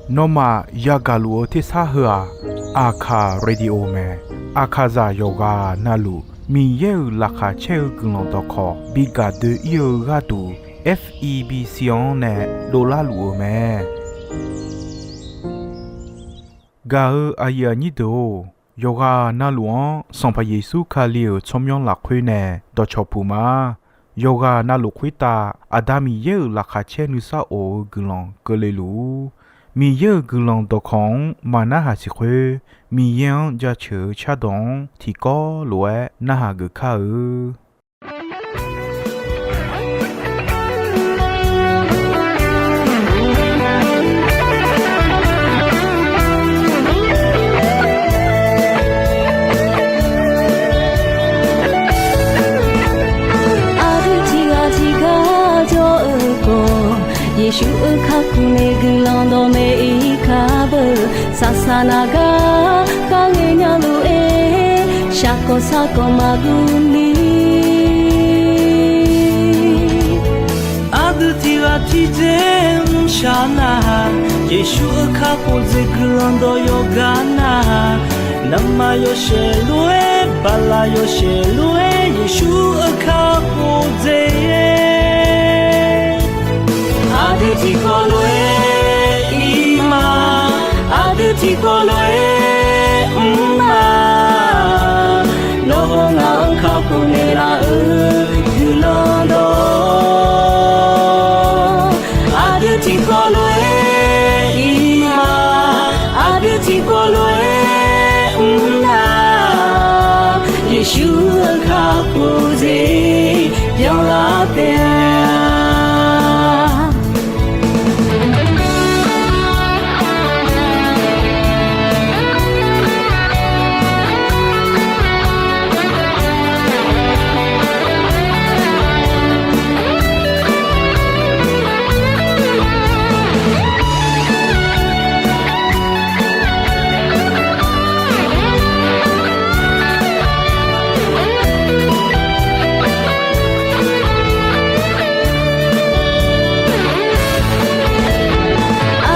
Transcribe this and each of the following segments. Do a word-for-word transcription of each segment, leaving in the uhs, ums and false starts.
Nawmaf yagaq luf-eu tersar heu-aq, Aqkaq Radio mae. Aqkaqzaq yawqghaq navluf Miqyaer-euq laqkhaq caer-eu guiqlanq dawqkawq bi gaq doe-ir-eu gharduq, F E B C-anr nae dovlar luf-euq mae. Gaq-eu aqyuif aqnyir deuq-or, yawqghaq navluf-anr Sanqpaq Yeqsur Kali-euq tsawrmyanr lafkhoer nae dawqcawq puq ma. Yawqghaq navluf khoertav Aqda Miqyaer-euq laqkhaq caer nuisar of-eu guiqlanq keuvle luf-ur. Miqyaer-euq guiqlanq dawqkawq-anr maqnarhaq siq khoer, Miqyaer-anr jaceuq-eu cardawq-anr tiqkawv lof-aer narhaq geuf kar-eu. Aqdui tiqghaq tiqgar jawr-eu khawf, Yeqsur-euq kakhof nae guiqlanq dawqmaeq-ir kar beu. Saqsaq naq gar kharghae nya lof-aer, shaqkawq sarkawq maqguv ni. Aqdui tiqghaq tiqdzer mrshaq nar-aq, Yeqsur-euq kakhof dzaeq guiqlanq dawq yawqgar nar-aq, navmaqyawshaef lof-aer, baqlaq yawshaef lof-aer, Yeqsur-euq kakhof dzaeq. Aqdui tiqkawv lof-aer ir ma, aqdui tiqkawv lof-aer mr ma. Nawr hawr ngaq-anr kakhof naeqlaf-euq guiqlanq dawq. Aqdui tiqkawv lof-aer ir ma, aqdui tiqkawv lof-aer mr na. Yeqsur-euq kakhof dzaeq byanlar taef-a.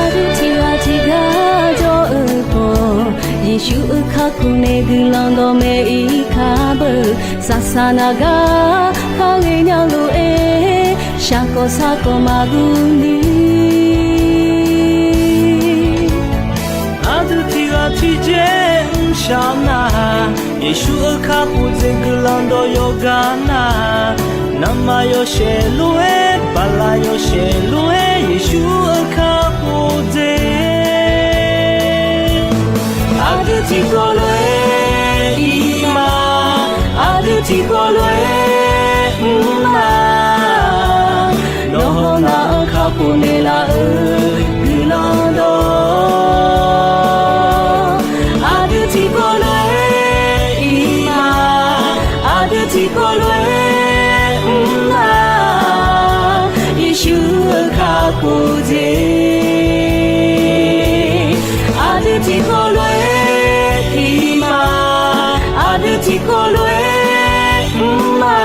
Aqdui tiqghaq tiqgar jawr-eu khawf, Yeqsur-euq kakhof nae guiqlanq dawqmaeq-ir kar beu. Saqsaq naq gar kharghae nya lof-aer, shaqkawq sarkawq maqguv ni. Aqdui tiqghaq tiqdzer mrshaq nar-aq, Yeqsur-euq kakhof dzaeq guiqlanq dawq yawqgar nar-aq, navmaqyawshaef lof-aer, baqlaq yawshaef lof-aer, Yeqsur-euq kakhof dzaeq. Aqdui tiqkawv lof-aer ir ma, aqdui tiqkawv lof-aer mr ma. Nawr hawr ngaq-anr kakhof naeqlaf-euq guiqlanq dawq. Aqdui tiqkawv lof-aer ir ma, aqdui tiqkawv lof-aer mr ma. Yeqsur-euq kakhof dzaeq. Aqdui tiqkawv lof-aer ir ma, aqdui tiqkawv lof-aer mr ma.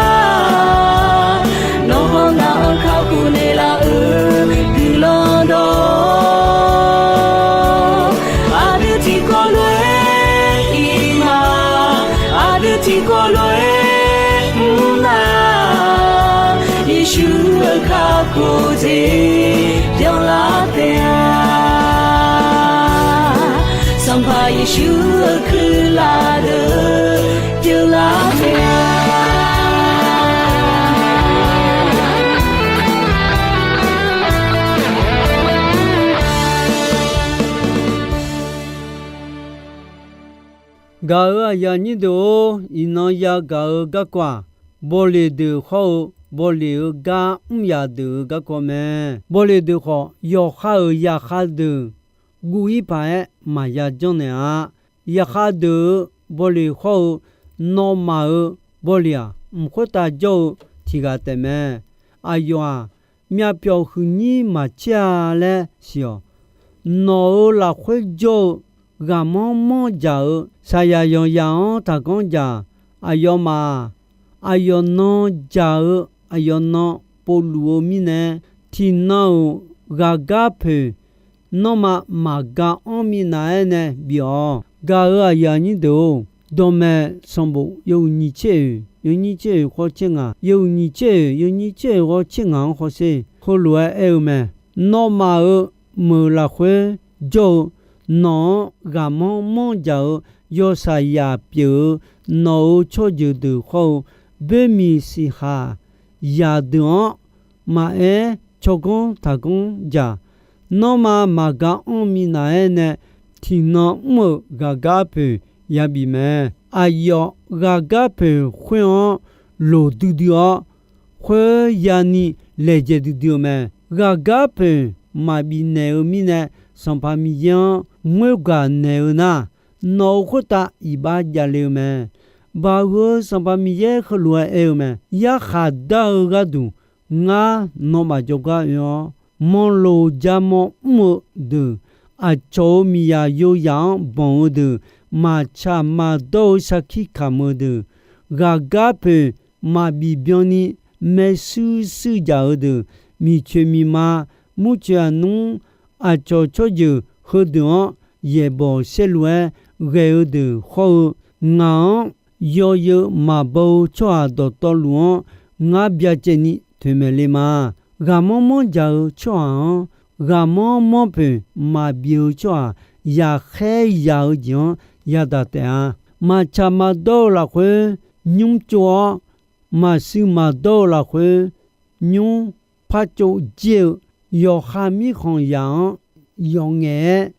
Nawr hawr ngaq-anr kakhof naeqlaf-euq guiqlanq dawq. Aqdui tiqkawv lof-aer ir ma, aqdui tiqkawv lof-aer mr na. Yeqsur-euq kakhof dzaeq byanlar taef-a. Sanqpaq Yeqsur-euq kuirlaf deuq byanlar taef-a. Gaq-euq aqyuif aqnyir deuq-or, iqnan yagaq-eu garkawv-aq, bawleq deuq hawr-eu bawleq-eu gar mr yaf deuq-eu garkawv mae. Bawleq deuq khawf, yawqha-euq zaqkhav deuq guv-ir paq-aer maqya janrnaeq-a. Zaqkhav deuq-eu bawleq hawr-eu nawmaf-euq bawleq-aq, mq khoertav jawr-eu tiq ghaq taef mae. Aqyawf-aq, myavpyawq huiqnyir maqcaer-a laer siq-awq. Nawq-euq lafkhoer jawr-eu ghaqmanr manr dzaq-eu saqyaq yanqzaq-anr taqganr dzaq. Aqyawfmaf-aq, aqyawf nan dzaq-eu aqyawf nan povluf-eu mirnae, tiqnan-euq ghaqgar poeq nanrma maqga anr minav-aer nae bif-awq. Gaq-euq aqyuif aqnyir deuq-or, dawqmaeq sanqbof yawhuiq nyiq tser oeq, yawnyir tser oeq khawf tser ngaq, yawhuiq nyiq tser oeq, yawnyir tser oeq khawf tser ngaq-anr hawsher, heulof-aer aer-eu mae. Nawmaf-euq meuq lafkhoer jawr-eu nawq-anr ghaqmanr manr dzaq-eu yawshaqzaq pyeuf-eu nawq-euq tsawrjeuq deuq khawr-eu, boermiq siqhaq zaqdeuq-anr maqaer, tsawrganr taqganr dzaq. Nanrma maqga anr minav-aer nae tiqnan mr-euq ghaqgar poeq yabif mae. Aqyawf ghaqgar poeq khoer-anr loq duidui-awr, khoer yani laejae duidui-eu mae. Ghaqgar poeq maqbif naeq-eu mirnae, Sanqpaq Miqyaer-anr ngoergaq naeq-eu nar, nawq-euq khoertav iqbax javle-eu mae. Baqhuiq-eu Sanqpaq Miqyaer heulof-aer aer-eu mae. Yarkhaq dar-eu gharduq ngar nawmaf jawrgar oe-awr, manqloq ja mawr mr-eu deuq, aqcawq-euq miqzaq yoyaq-anr banq-eu deuq, maqtsaq maqdawr-eu sarkir kamq-eu deuq, ghaqgar poeq maqbif byanni maershuir shuir dzaq-eu deuq, miqcoeq miqma, murcoeq aqnmr, aqcawq tsawrjeuq heudeuq-anr yaeqbawq saerlu-aer ghae-eu deuq khawr-eu, ngaq-anr yawzeu maqbaw-eu tsawrhaq dawqtawvluf-anr ngar byacaevni toeqmaeq le ma. Ghaqmanr manr dzaq-eu tsawrhaq-anr, ghaqmanr manr poeq maqbif-eu tsawrhaq yaqkhaer yaq-eu jeq-anr yadaq taef-a. Maqtsaq maqdawr-eu lafkhoer nymr tsov-awr, maqshuif maqdawr-eu lafkhoer nymr par tsov jir-eu, yawqha mirkhanq zaq-anr yawf ngaef-aer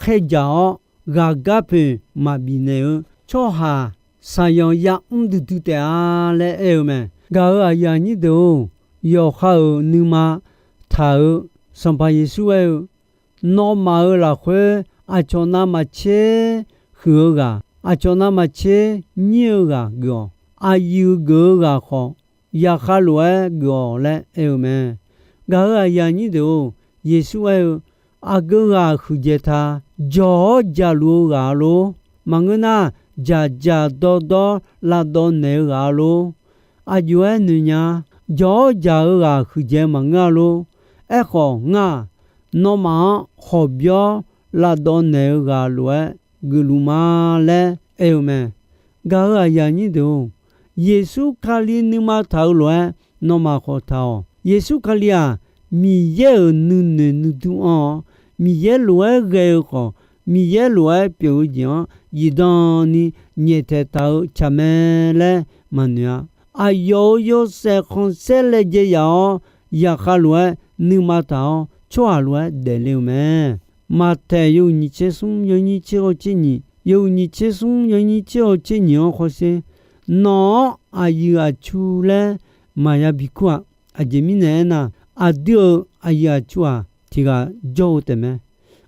khaerdzaq-awr, ghaqgar poeq maqbif naeq-eu tsawrhaq shaqyanq yamr duidui taef-a laer aer-eu mae. Gaq-euq aqyuif aqnyir deuq-or, yawqha-euq nuima taq-eu Sanqpaq Yeqsur aer-eu, nawmaf-euq lafkhoer aqcawq navmaqtser huiq-eu ghaq, aqcawq navmaqtser nyir-eu ghaq geuf-awq. Aqyuif geuf-eu ghaq khawf, yaqkhav lof-aer geuf-awq laer aer-eu mae. Gaq-euq aqyuif aqnyir deuq-or, Yeqsur aer-eu, aqgeu ghaq huiqdzaeq ta. Jawq-awr dzaqluf-eu ghaq-a lor. Maqngeur nar, dzaqdzaq dawrdawr lavdawv naeq-eu ghaq-a lor. Aqjox-aer noeqnya. Jawq-awr dzaq-eu ghaq huiqdzaeq maqngeur-a lor. Aerkhawf, ngar-aq, nawmaf-anr hawqbyawr lavdawv naeq-eu ghaq lof-aer geufluf ma laer aer-eu mae. Gaq-euq aqyuif aqnyir deuq-or, Yeqsur Kali nuima taq-eu lof-aer nawmaf khawf taq-awq. Yeqsur Kali-aq, Miqyaer-euq nuinoeq nuidur anr-awr, Miqyaer lof-aer ghae-eu khawf, Miqyaer lof-aer pyeuf-eu jeq-anr zifdan ni nyaeftaeq taq-eu tsaq mae laer maqnoeq-a. Aqyawf-euq yawshaef khanqsaer laejae yaf-awr, yaqkhav lof-aer nuima taq-awr, tsawrhaq lof-aer daefle-eu mae. Maqtaeq yawhuiq nyiq tser smr yawnyir tser hawr tser nyiq, yawhuiq nyiq tser smr yawnyir tser hawr tser nyiq-anr hawsher, nawq-anr aqyuif aqtsu laer maqya bikur-a. Aqjeq mirnae aernar, aqdui-euq aqyuif aqtsu-aq, tiq ghaq jawr-eu taef mae.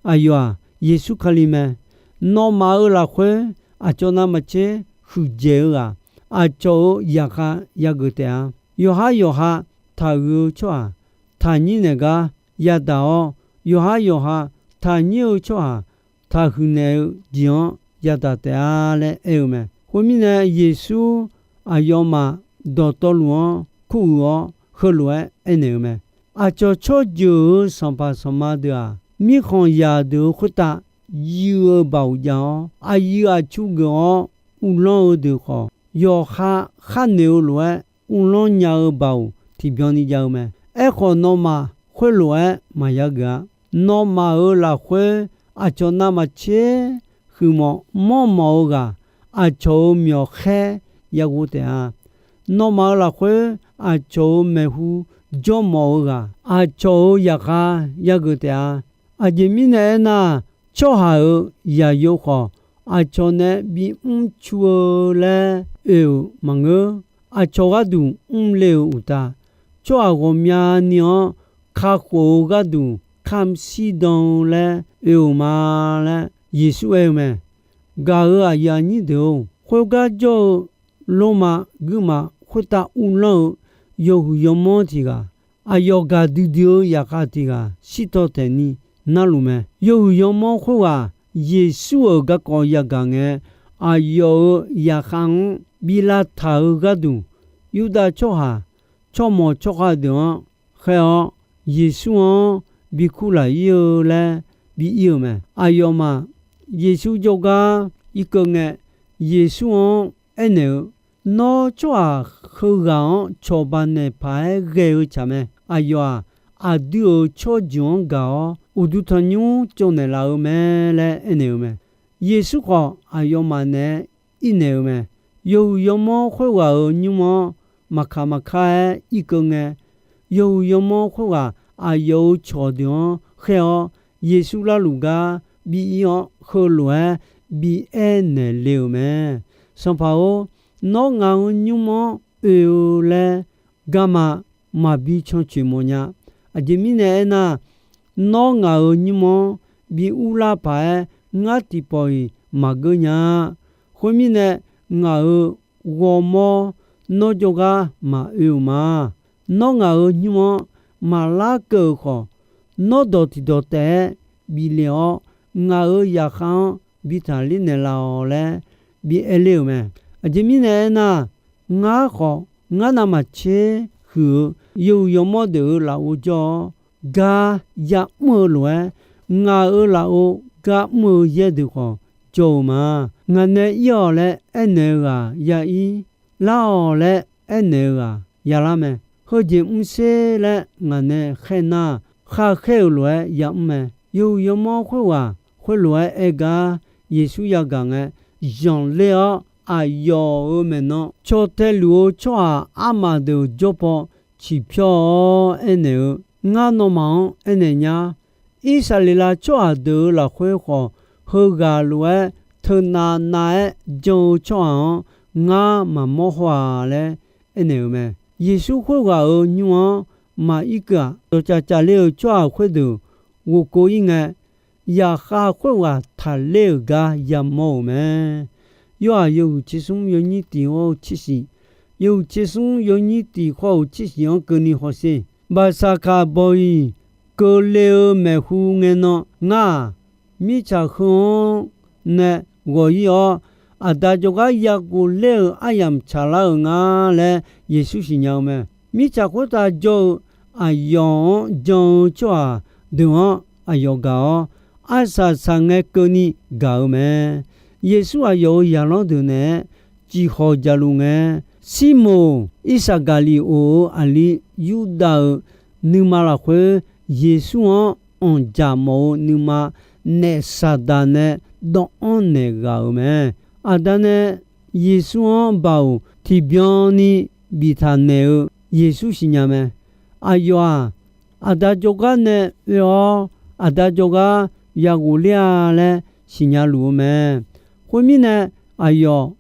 Aqyawf-aq, Yeqsur Kali mae. Nawmaf-euq lafkhoer aqcawq navmaqtser huiqdzaeq-eu ghaq, aqcawq-euq zaqkhav yageuf taef-a. Yawqhar yawqha taqhuiq-eu tsawrhaq taqnyir naeq gar yadaq-awr, yawqhar yawqha taqnyir-eu tsawrhaq taqhuiq naeq-eu jeq-anr yadaq taef-a laer aer-eu mae. Khoermirnae, Yeqsur aqyawfmaf dawqtawvluf-anr kuruiq-awr, heulof-aer aernaeq-eu mae. Aqcawq tsawrjeuq-euq sanqpaq sanqma deuq-aq, mirkhanq zaqdeuq-euq khoertav yuiv-eu baoq jav-awr, aqyuif aqtsu geuf-awr uvlanr-eu deuq khawf, yawqha khar noeq-eu lof-aer uvlanr nya-eu baoq tiqbyan ni jav-eu mae. Aerkhawf, nawmaf khoerlof-aer maqya geuf-a. Nawmaf-euq lafkhoer aqcawq navmaqtser huiqmawf manrmawf-eu ghaq, aqcawq-euq myawqkhaer yaghov taef-a. Nawmaf-euq lafkhoer aqcawq-euq maeqhu jawrmawf-eu ghaq, aqcawq-euq zaqkhav yageuf taef-a. Aqjeq mirnae aernar, tsawrhaq-euq zaqyo khawf, aqcawq nae bimr cu-eu laer oe-euq maqngeur. Aqcawq gharduq mrle-euq uqtaf, tsawrhaq ghawqmyani-anr kakhof-eu gharduq kamq shirdan-eu laer oe-euq ma laer Yeqsur aer-eu mae. Gaq-euq aqyuif aqnyir deuq-or, khoergar jawr-eu Lormav guirmaf khoertav uvlanr-eu yawhuiq yawmanr tiq ghaq, aqyawf gaqdui dui-eu zaqkhav tiq ghaq shirtaw taeqni narluf mae. Yawhuiq yawmanr khoerghaq Yeqsur-euq garkawv yagaq ngae, aqyawf-euq zaqkhav-anr bi lavtaq-eu gharduq, Yurdav tsawrhaq tsawrmawq tsawrkhav deuq-anr khaer-awr, Yeqsur-anr bi kurlaq-ir-eu laer bi ir-eu mae. Aqyawfmaf Yeqsur jawrgar irkeuv ngae, Yeqsur-anr aernaeq-eu, Nawr tsawrhaq heughaq-anr cawba naeq paq-aer ghae-eu tsaq mae. Aqyawf-aq, aqdui-euq tsawrjeuq-anr gaq-awr, uqduq tanqnymr tsovnaeq laf-eu mae laer aernaeq-eu mae. Yeqsur khawf, aqyawfmaf naeq-aer irnaeq-eu mae. Yawhuiq yawmanr khoerghaq-euq nymr-anr maqkaq maqkar-aer irkeuv ngae, yawhuiq yawmanr khoerghaq aqyawf-euq cawqdeuq-anr khaer-awr, Yeqsur larluf gar bi ir-awr, heulof-aer bi aernaeq le-euq mae. Sanqpaq-or, nawr ngaq-euq nymr-anr oe-eu laer garma maqbi cancoeq mawf nya. Aqjeq mirnae aernar, nawr ngaq-euq nymr-anr bi urlar paq-aer ngar tiqpawf-iq maqgeur nya-a. Khoermirnae, ngaq-euq ghawrmawr nawr jawrgar maqoe-euq ma. Nawr ngaq-euq nymr-anr maqlar keuv-euq khawf, nawr dawq tiqdawq taef-aer bif le-awr, ngaq-euq zaqkhav-anr bi taqler naeqlaf-awq laer bi aer ler-euq mae. Aqjeq mirnae aernar, ngar khawf, ngar navmaqtser huiq-eu yawhuiq yawmawr deuq-euq lafov jawr-awr, gar ya'mr-eu lof-aer, ngaq-euq lafov gar mr-eu yaer deuq khawf jawr-eu ma. Ngaq nae ir-awq laer aernaeq-eu ghaq ya ir, lar-awq laer aernaeq-eu ghaq ya lar mae. Heujeq mr sher laer ngaq nae khaer nar, khar khaer-euq lof-aer ya'mr mae. Yawhuiq yawmawr khoerghaq khoerlof-aer aer gar Yeqsur yagaq ngae, zanqler-awr aqyawf-euq maeqnan caw tae luf-eu tsawrhaq armaf deuq jawr paw ciqpyawr-awr aernaeq-eu, Ngar nawmaf-anr aernaeq nya. Irsaqleqlav tsawrhaq deuq-euq lafkhoer khawf, heughaq lof-aer teunav nav-aer jan-eu tsawrhaq-anr ngar maqmawr haw-a laer aernaeq-eu mae. Yeqsur khoerghaq-euq nymr-anr maqir keuv-aq, dawqcaf cafler-eu tsawrhaq khoerdeuq ghofkov ir ngae, zaqkhav khoerghaq taqler-euq gar yamawr-euq mae. Yorhaq yawhuiq tser smr yawnyir tiq hawr-eu tser shif, yawhuiq tser smr yawnyir tiq hawr-euq tser shif-anr keuvni hawsher. Baqsaqkaq bawq-iq keuvle-eu maeqhu ngae nan ngar-aq, mirtsaq heu-anr nae ghawq ir-awr, Aqda jawrgar ya ghofler-euq aryamq tsaqlar-euq nga laer Yeqsur siqnya-eu mae. Mirtsaq khoertav jawr-eu aqyawf-anr jan-eu tsawrhaq deuq-anr aqyawf gaq-awr, arsaq saqngae keuvni gaq-eu mae. Yeqsur aqyawf-euq zaqlanr deuq naeq-aer ciqhawq jaqluf ngae, Sirmoq Irsaqgaqliq of-euq aqli Yurdav-euq nuima lafkhoer, Yeqsur-anr anqdzaq mawf-eu nuima naef Saqdaq nae dawvanr naeq ghaq-euq mae. Aqda nae Yeqsur-anr baoq tiqbyan ni biftaq naeq-eu Yeqsur siqnya mae. Aqyawf-aq, Aqda jawrgar nae oe-awr, Aqda jawrgar ya ghofler-a laer siqnya luf-eu mae. Khoermirnae, aqyawf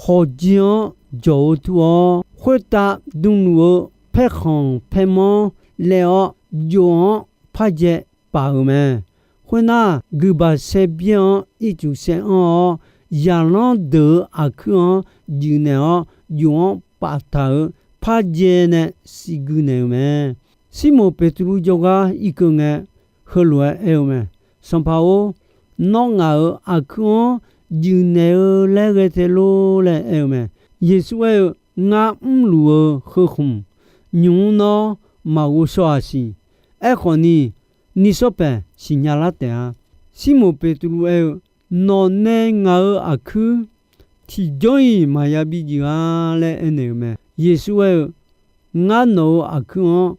hawqjir-anr jawq-eu tur-awr, khoertav dmluf-eu paerkhanq paermanr laev-awr, jof-anr par jae paf-euq mae. Khoernar, guiqbaq saerbyaer-anr ircuf saeranr-awr, zaqlanr deuq-euq aqkuir-anr juifnaeq-awr, jof-anr paftaq-euq par jae nae siqgui naeq-euq mae. Sirmoq Beqtuvluv jawrgar irkeuv ngae, heulof-aer aer-eu mae. Sanqpaq-or, nawr ngaq-euq aqkuir-anr juifnaeq-eu laer ghae te lor laer aer-eu mae. Yeqsur aer-eu, Ngar mrluf-eu heu khmq, nymq-mr nawr maqghov shaw-aq siq. Aerkhawf ni, nishawr paeq siqnya lar taef-a. Sirmoq Beqtuvluv aer-eu, Nawq nae ngaq-euq aqkuir tiqjawr-iq maqya bi juif-a laer aernaeq-eu mae. Yeqsur aer-eu, Ngar nawq-euq aqkuir-anr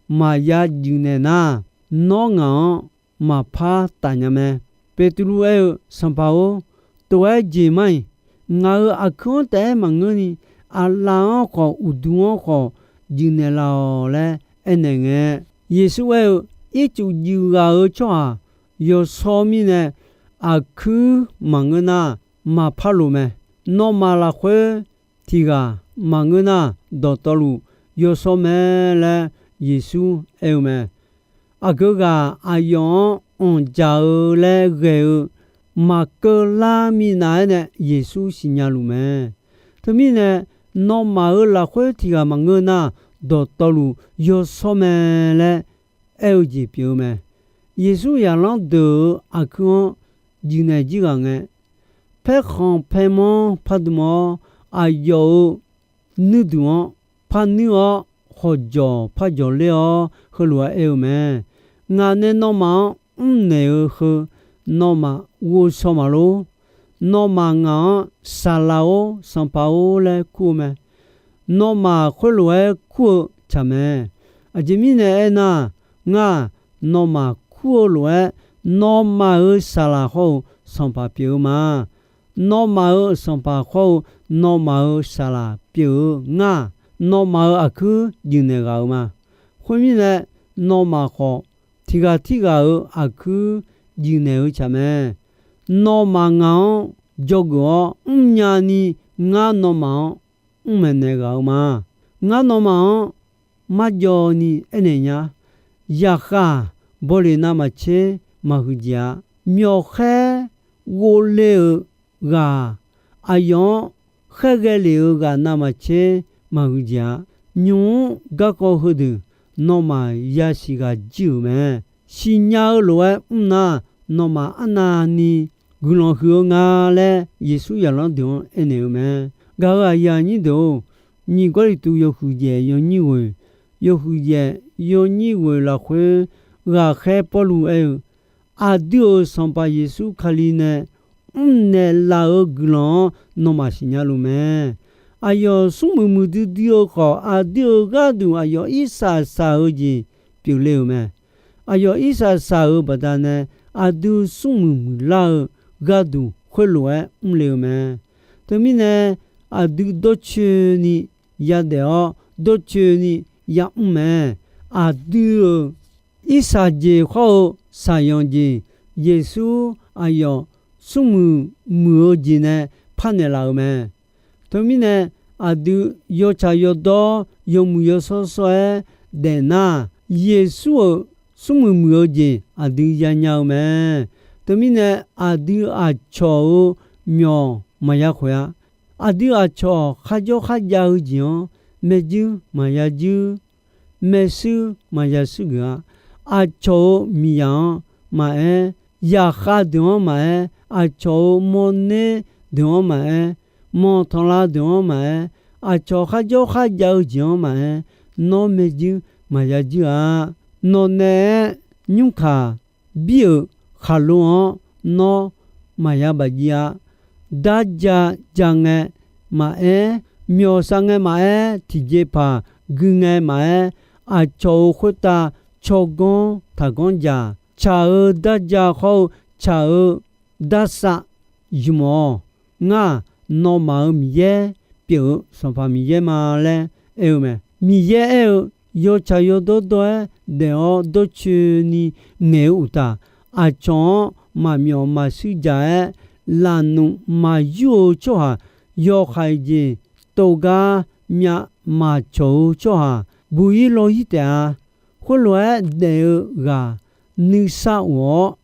maqya juifnaeq nar, nawr ngaq-anr maqpar taf nya mae. Beqtuvluv aer-eu, Sanqpaq-or, tof-aer jeq mar-iq, ngaq-euq aqkuir-anr taef-aer maqngeurni, aqlaf-anr khawf uqduq-anr khawf juifnaeq laf-awq laer aernaeq ngae, Yeqsur aer-eu, Ircuf juif ghaq-euq tsawrhaq yawshawr mirnae aqkuir maqngeur nar, maqpar loq mae. Nawmaf lafkhoer tiq ghaq maqngeur nar, dawqtawvluf yawshawr mae laer Yeqsur aer-eu mae. Aqgeu ghaq aqyawf-anr anqdzaq-eu laer ghae-eu maqkeuv lar minav-aer nae Yeqsur siqnya luf mae. Teumirnae, nawmaf-euq lafkhoer tiq ghaq maqngeur nar, dawqtawvluf yawshawr mae laer aer-eu jeq pyeuf-eu mae. Yeqsur zaqlanr deuq-euq aqkuir-anr juifnaeq jir ghaq ngae, paerkhanq paermanr pardm-awr, aqyawf-euq nuirduq-anr parnuir-awr, khawqjawq parjawq ler-awr, heulof-aer aer-eu mae. Ngaq nae nawmaf-anr mrnaeq-eu heu, nawmaf ghovshaw maqlor. Nawmaf ngaq-anr Saqlaq-or, Sanqpaq-or laer kur-eu mae. Nawmaf khoerlof-aer kur-eu tsaq mae. Aqjeq mirnae aernar, ngar nawmaf kur-eu lof-aer, nawmaf-euq Saqlaq hawr-eu Sanqpaq pyeuf-eu ma. Nawmaf-euq Sanqpaq hawr-eu nawmaf-euq Saqlaq pyeuf-eu ngar, nawmaf-euq aqkuir juif naeq ghaq-euq ma. Khoermirnae, nawmaf khawf, tiq ghaq tirghaq-euq aqkuir juif naeq-eu tsaq mae. Nawmaf ngaq-anr dzawgeuf-awr mrnya ni, ngar nawmaf-anr mr maeqnaeq ghaq-eu ma. Ngar nawmaf-anr marjawv ni aernaeq nya. Zaqkhav, bawleq navmaqtser maqhuiq jeq-a. Myawqkhaer ghovle-euq ghaq, aqyawf-anr khaerghae lef-euq ghaq navmaqtser maqhuiq jeq-a. Nymq-mr garkawv heudeuq nawmaf yasiq ghaq jir-euq mae. Siqnya-eu lof-aer mr nar, nawmaf arnavni guiqlanq huiq-eu nga laer, Yeqsur zaqlanr deuq-anr aernaeq-eu mae. Gaq-euq aqyuif aqnyir deuq-or, nyiq Gawrliqtu yawhuiq jaef yawnyir ghoeq, yawhuiq jaef yawnyir ghoeq lafkhoer, ghaqkhaer Pawrluv aer-eu, aqdui-euq Sanqpaq Yeqsur Kali nae mrnaeq laf-euq guiqlanq-anr nawmaf siqnya luf mae. Aqyawf smrmuiq muiqdui dui-eu khawf, aqdui-euq gharduq aqyawf irsaq saq-eu jeq pyeufle-euq mae. Aqyawf irsaq saq-euq baqdanae, aqdui smrmuiq muiqlar-eu gharduq khoerlof-aer mrle-eu mae. Teumirnae, aqdui dawrcoeni yadaef-awr, dawrcoeni yamr mae. Aqdui-euq irsaq jeq hawr-eu saqyanq jeq, Yeqsur aqyawf smrmuiq muiq-eu jeq nae parnaeq laf-euq mae. Teumirnae, aqdui yawtsaq yawdawr yawmuiq yawshawr shawr-aer daefnar, Yeqsur-euq smrmuiq muiq-eu jeq aqdui yanya-eu mae. Teumirnae, aqdui aqcawq-euq myawq maqya khoeq-a. Aqdui aqcawq kharjawr kharjav-eu jeq-anr maerjuir maqya juir, maershuir maqya shuir geuf-a. Aqcawq-euq miqzaq-anr maqaer, zaqkhav deuq-anr maqaer, aqcawq-euq mawrner deuq-anr maqaer, manqtanqlav deuq-anr maqaer, aqcawq kharjawr kharjav-eu jeq-anr maqaer, nawr maerjuir maqya juir-a. Nawq naeq-aer nymrkaq bir-euq khaqlo-anr nawr maqya bafjiv-a. Darja ja ngae maqaer, myawqsav ngae maqaer, tiqjeqpaq gui ngae maqaer, aqcawq-euq khoertav tsawrganr taqganr jaq. Tsaq-eu darja hawr-eu tsaq-eu darsav ymq-awq. Ngar nawmaf-euq Miqyaer pyeuf-eu Sanqpaq Miqyaer ma laer aer-eu mae. Miqyaer aer-eu, yawtsaq yawdawr dawr-aer daef-awr dawrcoeni ngaeq-eu uqtaf, aqcawq-anr maqmyawf maqshuir jaq-aer, lafnmq maqyur-eu tsawrhaq yawhaiq jeq tov gar myav maqcawq-eu tsawrhaq buq-ir law-ir taef-a. Khoerlof-aer daef-eu ghaq nuisar of-awr,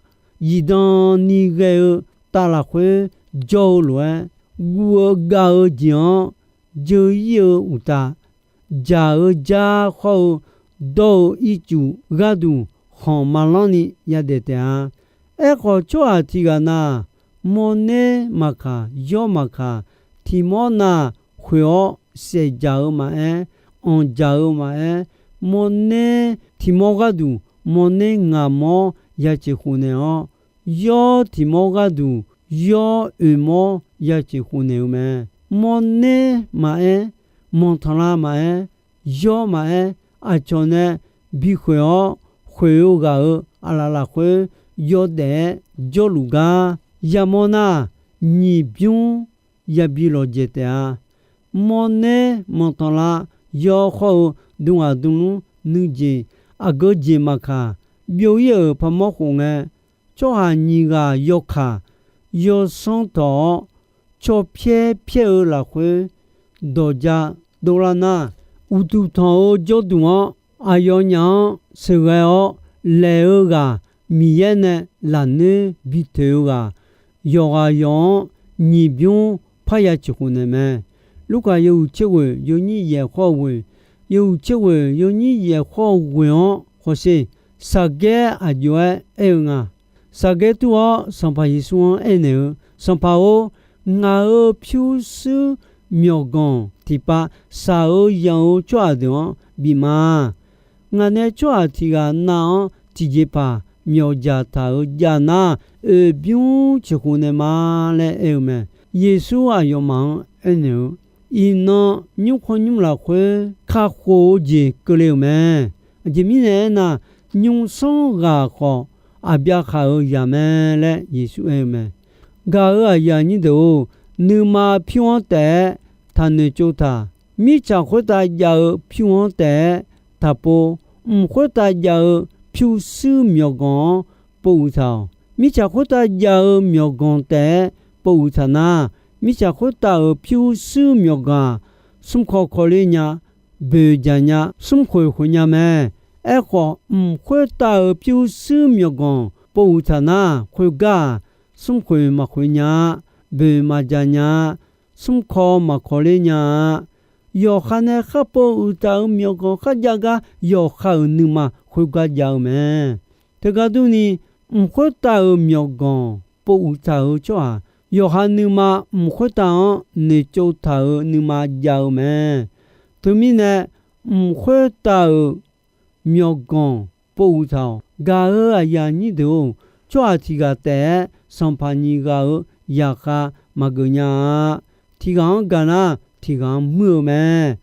zifdan ni ghae-eu tav lafkhoer jawr-eu lof-aer, guv-eu gav-eu jeq-anr jeu-ir-eu uqtaf, jaq-eu jar hawr-eu dawr-eu ircuf gharduq khanq malanrni yadaef taef-a. Aerkhawf, tsawrhaq tiq ghaq na, mawrner maqkaq, yawr maqkaq, tiq mawr na khoeq-awr saef jaq-eu maqaer, anq jaq-eu maqaer, mawrner tiq mawr gharduq mawrner ngaq mawr ya ceq khof naeq-awr, yawr tiq mawr gharduq yawr oeq mawr ya ceq khof naeq-eu mae. Mawrner maqaer, manqtanqlav maqaer, yawr maqaer, aqcawq nae bikhoeq-awr, khoeq-eu ghaq-euq aqlaf lafkhoer yawdaef-aer jawrluf gar yamawr nar, nyiq bymr yabi lawqjaeq taef-a. Mawrner manqtanqlav yawr hawr-eu dmghaq dmlmr nuijeq aqgeu jeq maqkaq, byov-ir-euq paqmawr khof ngae, tsawrhaq nyiq ghaq yawkaq yawsanr tawq-awr, cawpyaer pyaer-eu lafkhoer dawqja dovlar nar, uqduq tanq-eu jawrduq-anr aqyawfnyaf-anr sheuqghae-awr laeq-eu ghaq, Miqyaer nae lafnoer bi toeq-eu ghaq, yawqghaq yawq-anr nyiq bymr parya ciqkhof naeq mae. Lurkaf yawhuiq tser ghoeq yawnyir yaef khawr-eu ghoeq, yawhuiq tser ghoeq yawnyir yaef khawr-eu ghoeq-anr hawsher. Saqgaer aqjox-aer aer-eu nga. Saqgaer tur-awr Sanqpaq Yeqsur-anr aernaeq-eu, Sanqpaq-or, ngaq-euq pyurshuir myawqganq tiqpav shaq-eu yanq-eu tsawrhaq deuq-anr bif ma. Ngaq nae tsawrhaq tiq ghaq nav-anr tiqjeqpaq myawqjaq taq-euq jav nar, oeqbymr ceqkhof naeq ma laer aer-eu mae. Yeqsur aqyawfmaf-anr aernaeq-eu, Iqnan nymr khawr nymr lafkhoer kakhof-eu jeq keuvle-euq mae. Aqjeq mirnae aernar, nymrsanr ghaq khawf, Aqbyaqhaq-euq zaq mae laer Yeqsur aer-eu mae. Gaq-euq aqyuif aqnyir deuq-or, nuima pyur-anr taef-aer taqnoeq tsov taq. Mirtsaq khoertav jav-eu pyur-anr taef-aer taqpov. Mq khoertav jav-eu pyurshuir myawqganq-anr povuiq taq-awq. Mirtsaq khoertav jav-eu myawqganq taef-aer povuiq taq nar, mirtsaq khoertav-euq pyurshuir myawqganq-aq, smrkawv kawvler nya, boeqjaq nya, smrkhoeq khoeq nya mae. Aerkhawf, mq khoertav-euq pyurshuir myawqganq povuiq taq nar, khoergar-aq, smrkhoeq maqkhoeq nya-a, boeq maqjaq nya-a, smrkawv maqkawvler nya-a. Yawqha nae kharpov uiqtaf-euq myawqganq kharjav gar yawqha-euq nuima khoergar jav-eu mae. Teugar durni, mq khoertav-euq myawqganq pov uiqtaf-euq tsawrhaq, yawqha nuima mq khoertav-anr noeqtsov taq-euq nuima jav-eu mae. Teumirnae, mq khoertav-euq myawqganq pov uiqtaq-awq. Gaq-euq aqyuif aqnyir deuq-or, tsawrhaq tiq ghaq taef-aer sanqpaq nyiq ghaq-euq zaqkhav maqgeuf nya-a. Tiq ghaq-anr gaq nar, tiq ghaq-anr muir-eu mae.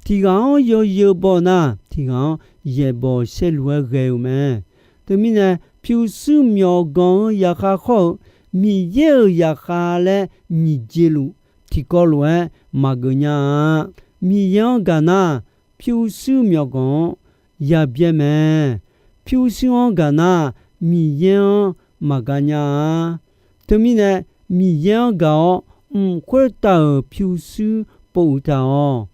Tiq ghaq-anr yawzeu baw nar, tiq ghaq-anr yaeqbawq saerlu-aer ghae-eu mae. Teumirnae, pyurshuir myawqganq-eu zaqkhav khawr-eu Miqyaer-euq zaqkhav laer nyiq jeq luf tiqkawv lof-aer maqgeuf nya-a. Miqyaer-anr gaq nar, pyurshuir myawqganq-anr yabyaer mae. Pyurshuir-anr gaq nar, Miqyaer-anr maqgaq nya-a. Teumirnae, Miqyaer-anr gaq-awr mq khoertav-euq pyurshuir pov uiqtaq-awq.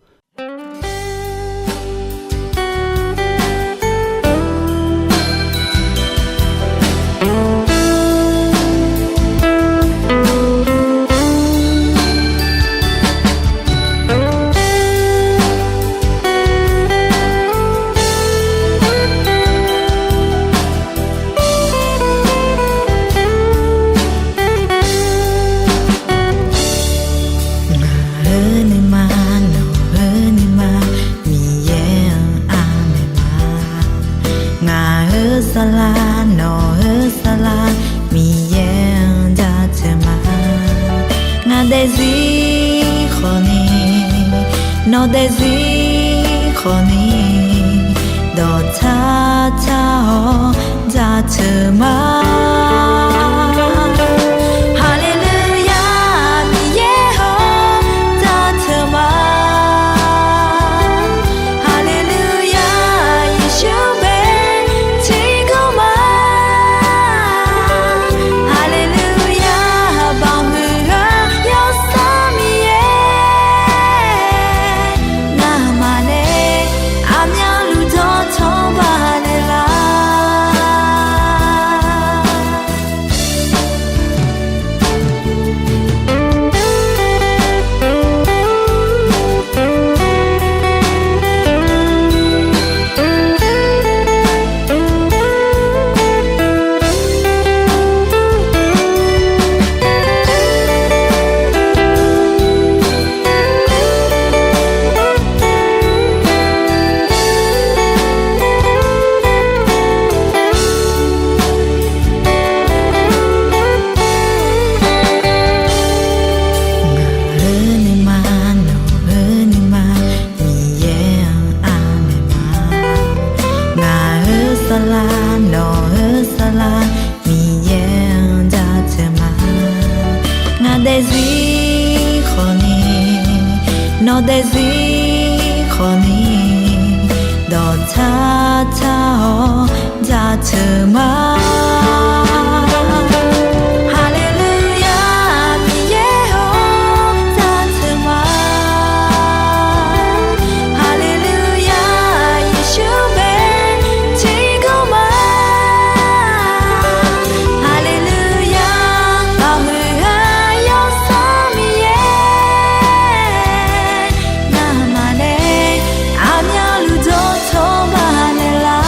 Ngaq-euq nuima, nawq-euq nuima, Miqyaer-anr anaeq ma. Ngaq-euq saflar, nawq-euq saflar, Miqyaer-anr jaceuq ma. Ngaq daefzir khawfni, nawq daefzir khawfni, dawqtsar tsar-awr jaceuq ma. Haleluya, Miqyaer-awr jaceuq ma. Haleluya, Yeqsur bae tiqkawv ma. Haleluya, baoq huiq-eu Yawsanr Miqyaer, ngamaf nae aqmyanluf dawqtawq baqnaeq lar. Ngaq-euq nuima, nawq-euq nuima, Miqyaer-anr anaeq ma. Ngaq-euq saflar, nawq-euq saflar, Miqyaer-anr jaceuq ma. Ngaq daefzir khawfni, nawq daefzir khawfni, dawqtsar tsar-awr jaceuq ma. Haleluya, Miqyaer-awr jaceuq ma. Haleluya, Yeqsur bae tiqkawv ma. Haleluya, baoq huiq-eu Yawsanr Miqyaer, ngamaf nae aqmyanluf dawqtawq baqnaeq lar.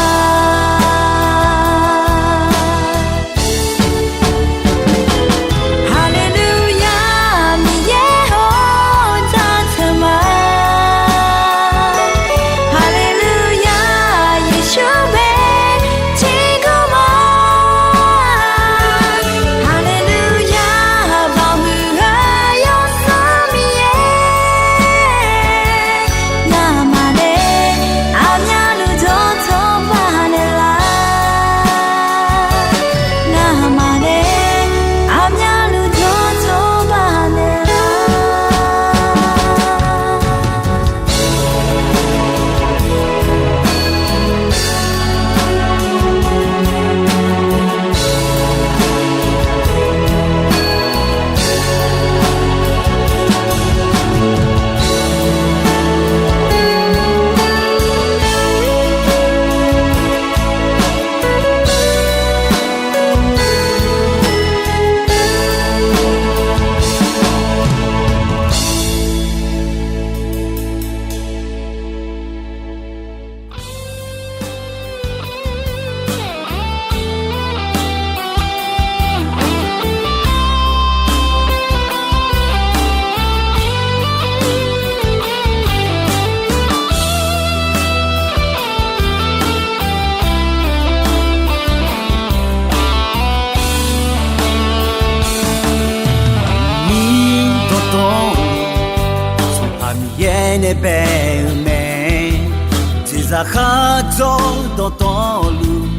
Aqkhar dzawr dawqtawvluf,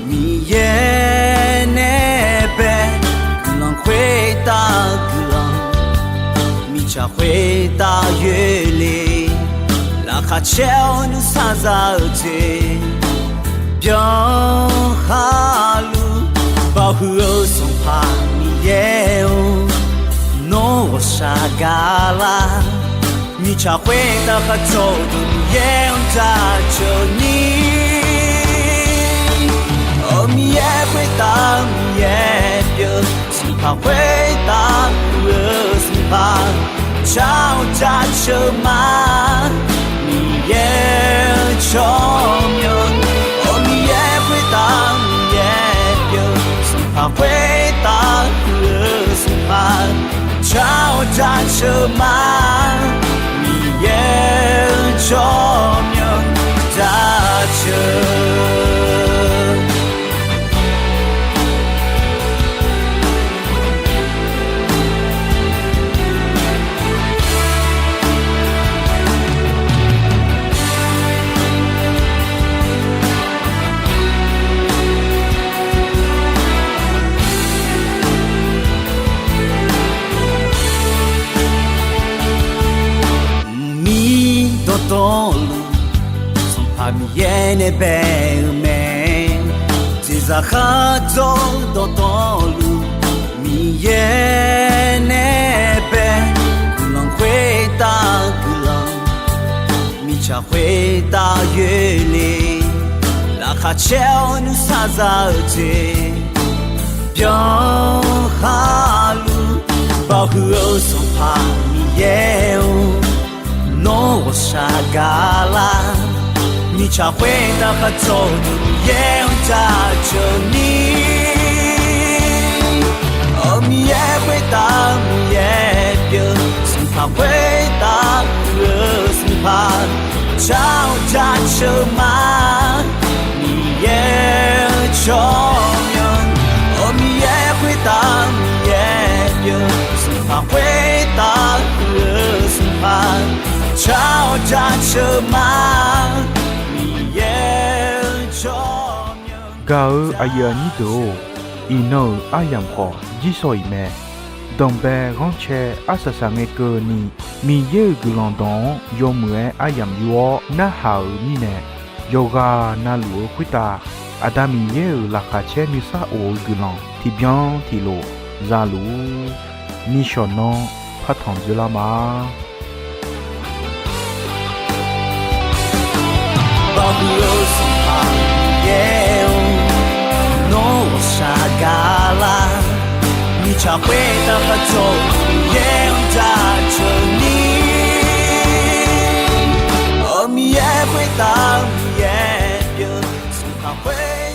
Miqyaer nae bae, guiqlanq khoertav guiqlanq, mirtsaq khoertav yoerle, laqkhaq caer-awr nuisar za-eu jeq byanlar, baoq huiq-eu Sanqpaq Miqyaer-or, nawr ghawqshaq gaqlar. Mirtsaq khoertav khar dzawr-eu Miqyaer-anr jaceuq ni, Miqyaer khoertav Miqyaer pyeuf, Sanqpaq khoertav huiq-eu Sanqpaq, jar-awr jaceuq ma, Miqyaer-eu tsawrmyanr. Miqyaer khoertav Miqyaer pyeuf, Sanqpaq khoertav huiq-eu Sanqpaq, jar-awr jaceuq ma, Miqyaer-eu tsawrmyanr jaceuq. Mqmir dawqtawvluf, Sanqpaq Miqyaer nae bae-eu mae. Jeqzaq khar dzawr dawqtawvluf, Miqyaer nae bae, guiqlanq khoertav guiqlanq, mirtsaq khoertav yoerle, laqkhaq caer-awr nuisar za-eu jeq byanlar, baoq huiq-eu Sanqpaq Miqyaer-or, nawr ghawqshaq gaqlar. Mirtsaq khoertav khar dzawr-eu Miqyaer-anr jaceuq ni, Miqyaer khoertav Miqyaer pyeuf, Sanqpaq khoertav huiq-eu Sanqpaq, jar-awr jaceuq ma, Miqyaer-eu tsawrmyanr. Miqyaer khoertav Miqyaer pyeuf, Sanqpaq khoertav huiq-eu Sanqpaq, jar-awr jaceuq ma, Miqyaer-eu tsawrmyanr. Gaq-eu aqyuif aqnyir deuq-or, iqnan-euq aryamq khawf jirsawq iq mae. Danqbae ghanrcae arsaq saq ngae keuvni, Miqyaer-euq guiqlanq dawq-anr yawmuiq-aer aryamq yur-awr narhaq-euq mirnae, yawqghaq na luf-eu khoertav Aqda Miqyaer-euq laqkhaq caer nuisar of-eu guiqlanq tiqbyan tiqlof za luf-ur. Nishawq nanr partanq dzoerlar ma. Baoq huiq-eu Sanqpaq Miqyaer-or, nawr ghawqshaq gaqlar. Mirtsaq khoertav khar dzawr-eu Miqyaer-anr jaceuq ni, Miqyaer khoertav Miqyaer pyeuf, Sanqpaq khoer